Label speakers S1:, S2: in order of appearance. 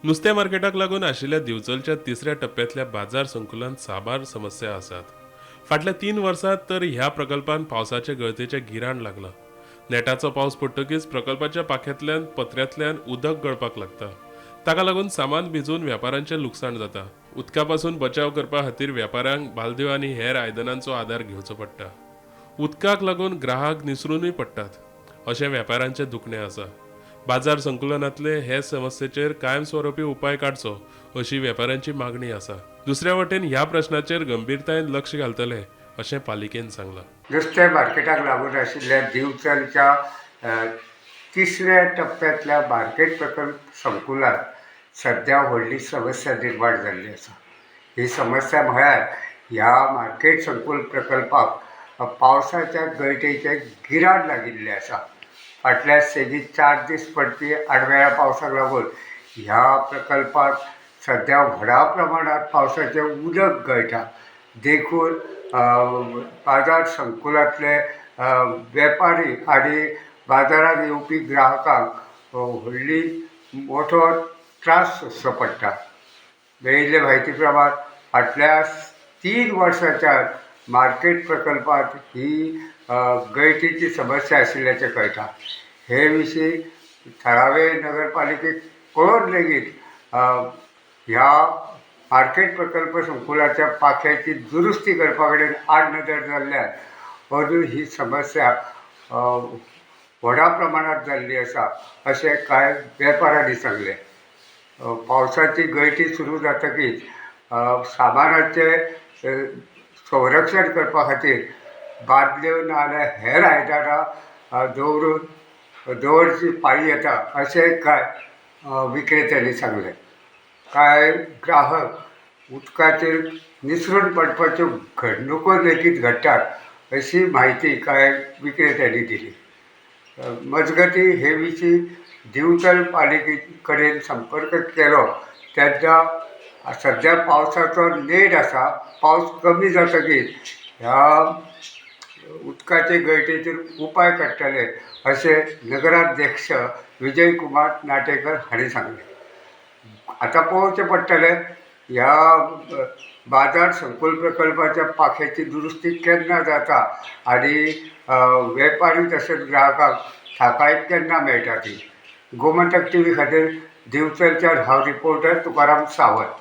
S1: नुस्त्या मार्केटाक लागून आशिल्ल्या दिवचलच्या तिसऱ्या टप्प्यांतल्या बाजार संकुलांत साबार समस्या आसात. फाटल्या 3 वर्सांत तर ह्या प्रकल्पान पावसाचे गळतेचें गिराण लागलां. नेटाचो पावस पडटकीच प्रकल्पाच्या पाख्यांतल्यान पत्र्यांतल्यान उदक गळपाक लागता. ताका लागून सामान भिजून वेपाऱ्यांचें लुकसाण जाता. उदका पासून बचाव करपा खातीर वेपाऱ्यांक बालद्यो आनी हेर आयदनांचो आदार घेवचो पडटा. उदकाक लागून ग्राहक निसरूनय पडटात अशें वेपाऱ्यांचें दुखणें आसा. बाजार संकुलनांतले हे समस्येचेर कायमस्वरुपी उपाय काडचो अशी वेपाऱ्यांची मागणी आसा. दुसऱ्या वटेन ह्या प्रश्नाचेर गंभीरतायेन लक्ष घालतले अशें पालिकेन सांगलां.
S2: नुस्तें मार्केटाक लागून आशिल्ल्या दिवचलच्या तिसऱ्या टप्प्यांतल्या मार्केट प्रकल्प संकुलांत सद्या व्हडली समस्या निर्माण जाल्ली आसा. ही समस्या म्हळ्यार ह्या मार्केट संकूल प्रकल्पाक पावसाच्या गळटेचें गिराण लागिल्लें आसा. फाटल्या सेगीत 4 दीस पडपी आडवेळ्या पावसाक लागून ह्या प्रकल्पात सद्या व्हडा प्रमाणांत पावसाचें उदक गळटा. देखून बाजार संकुलांतले वेपारी आनी बाजारांत येवपी ग्राहकांक व्हडली मोठो त्रास सोंसचो पडटा. मेळिल्ले म्हायती प्रमाण फाटल्या 3 वर्सांच्या मार्केट प्रकल्पांत ही गळटीची समस्या आशिल्ल्याचें कळटा. हे विशीं थळावे नगरपालिकेक कळोवन लेगीत ह्या मार्केट प्रकल्प संकुलाच्या पाख्याची दुरुस्ती करपा कडेन आडनदर जाल्ल्यान अजून ही समस्या व्हडा प्रमाणांत जाल्ली आसा अशें कांय वेपाऱ्यांनी सांगलें. पावसाची गळटी सुरू जातकीच सामानाचें संरक्षण करपा खातीर बादल्यो नाजाल्यार हेर आयदनां दवरून दवरची पाळी येता अशें कांय विक्रेत्यांनी सांगलें. कांय ग्राहक उदकाचेर निसरून पडपाच्यो घडणुको लेगीत घडटात अशी म्हायती कांय विक्रेत्यांनी दिली. मजगती हे विशीं दिवचल पालिके कडेन संपर्क केलो तेन्ना सद्या पावसाचो नेट आसा, पावस कमी जातकीच ह्या उदकाचे गळटेचेर उपाय काडटले अशें नगराध्यक्ष विजय कुमार नाटेकर हांणी सांगलें. आतां पळोवचें पडटलें ह्या बाजार संकुल प्रकल्पाच्या पाख्याची दुरुस्ती केन्ना जाता आनी वेपारी तशेंच ग्राहकांक थाकाय केन्ना मेळटा ती. गोमंतक टीव्ही खातीर दिवचलच्यान हांव रिपोर्टर तुकाराम सावंत.